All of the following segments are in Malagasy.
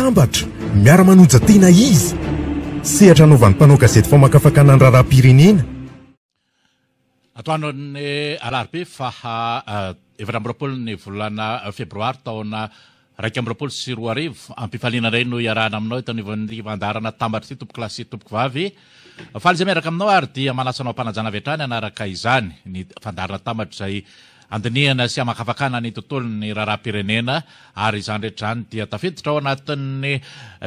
Tambatra, miara-manonja tena izy. Sehatra anaovan'ny mpanao gazety famakafakana ny raharaham-pirenena. Atoandron'ny alarobia faha 24 ny volana febroary taona 2021. Am-pifaliana indray no iarahana aminao eto anivon'ny fandaharana Tambatra ity tompokolahy sy tompokovavy. Faly izay miaraka aminao ary dia manasa anao am-panajana avy hatrany hanaraka izany ny fandaharana Tambatra izay Handinihana sy hamakafakana ny tontolon'ny raharaham-pirenena ary izany rehetra izany dia tafiditra ao anatin'ny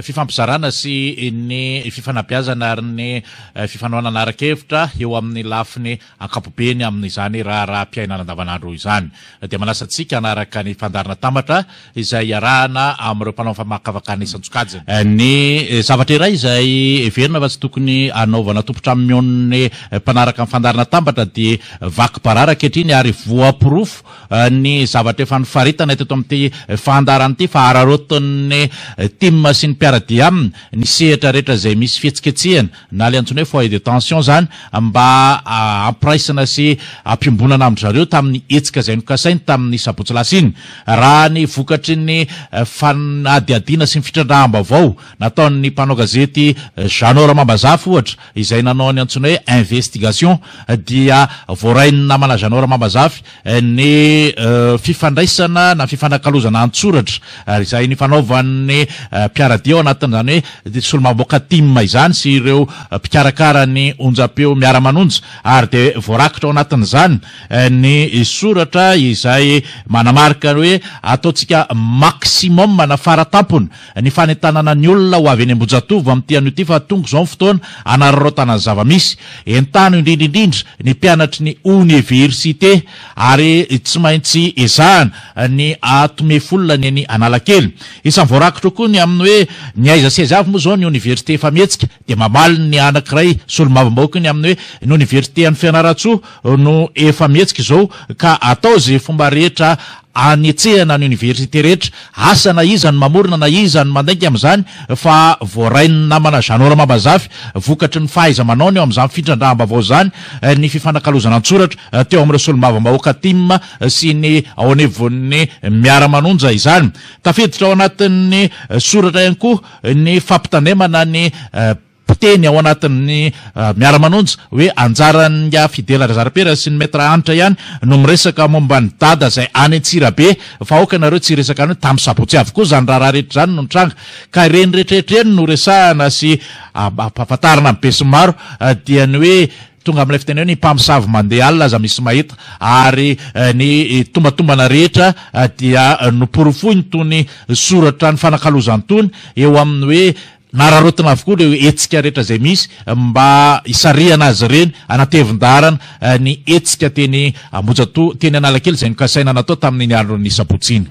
fifampizarana sy ny fifanabeazana ary ny fifanohanana ara-kevitra eo amin'ny lafiny ankapobeny amin'izany raharaham-piainana andavanandro izany. Dia manasa antsika hanaraka ny fandaharana Tambatra izay iarahana amin'ireo mpanao famakafakana isan-tsokajiny. Ny zavatra iray izay heverina fa tsy tokony hanaovana tompon-trano mion'ny mpanaraka ny fandaharana tambatra dia vaky barara ankehitriny ary voaporofo ny zavatra efa nofaritana teto amin'ity fandaharana ity fa araraotin'ny tim sy ny mpiara-dia aminy ny sehatra rehetra izay misy fihetsiketsehana na ilay antsoina hoe foyer de tension izany mba hampiraisana sy hampiombonana amin-dry zareo tamin'ny hetsika izay nokasainy tamin'ny sabotsy lasa iny. Raha ny vokatry ny fanadihadiana sy ny fitrandraham-baovao nataon'ny mpanao gazety Jeannot Ramambazafy ohatra izay nanao ny antsoina hoe investigation dia voarain'ny namana Jeannot Ramambazafy ny fifandraisana na fifanakalozana an-tsoratra izay nifanaovan'ny mpiara-dia ao anatin'izany hoe solombavambahoaka tim izany sy ireo mpikarakara ny onjam-peo miara-manonja ary dia voarakitra ao anatin'izany ny soratra izay manamarika ny hoe ataontsika maximum na faratampony ny fanentanana ny olona ho avy eny Ambohijatovo amin'ity anio ity fa tonga izao ny fotoana hanararaotana ny zava-misy. Entano indrindra indrindra ny mpianatry ny oniversite ary tsy maintsy ezahana ny hahatomefy olona ny eny Analakely. Isan'ny voarakitra koa ny amin'ny hoe ny aiza sy aiza avy moa izao ny oniversite efa mihetsika dia mamaly ny anankiray solombavambahoaka ny amin'ny hoe ny oniversite any Fianarantsoa no efa mihetsika izao ka atao izay fomba rehetra anetsehana ny oniversite rehetra, asa na iza no mamorona na iza no mandainga amin'izany fa voarain'ny namana Jeannot Ramambazafy vokatry ny fahaiza-manaony eo amin'izany fitrandraham-baovao izany ny fifanakalozana an-tsoratra teo amin'ireo solombavambahoaka tim sy ny ao anivon'ny miara-manonja izany. Tafiditra ao anatin'ny soratra ihany koa ny fampitandremana ny mpiteny ao anatin'ny miara-manonja hoe anjaran'ingahy Fidèle Razarapera sy ny Maître Hanitra ihany no miresaka momba an'i Dada izay any Antsirabe fa aoka ianareo tsy hiresaka any hoe tamin'ny sabotsy avokoa izany raharaha rehetra izany no nitranga ka ireny rehetrarehetra ireny no resahana sy ampahafantarina amin'ny besinimaro dia ny hoe tonga amin'ilay fiteny hoe ny mpamosavy mandeha alina aza misy mahita ary ny tombatombana rehetra dia noporofoiny tony soratra nifanakalozany tony eo amin'ny hoe Nararaotina avokoa ireo hetsika rehetra izay misy mba hisarihana azy ireny hanatevin-daharana ny hetsika teny Ambohijatovo, teny Analakely izay nokasaina natao tamin'iny andron'ny sabotsy iny.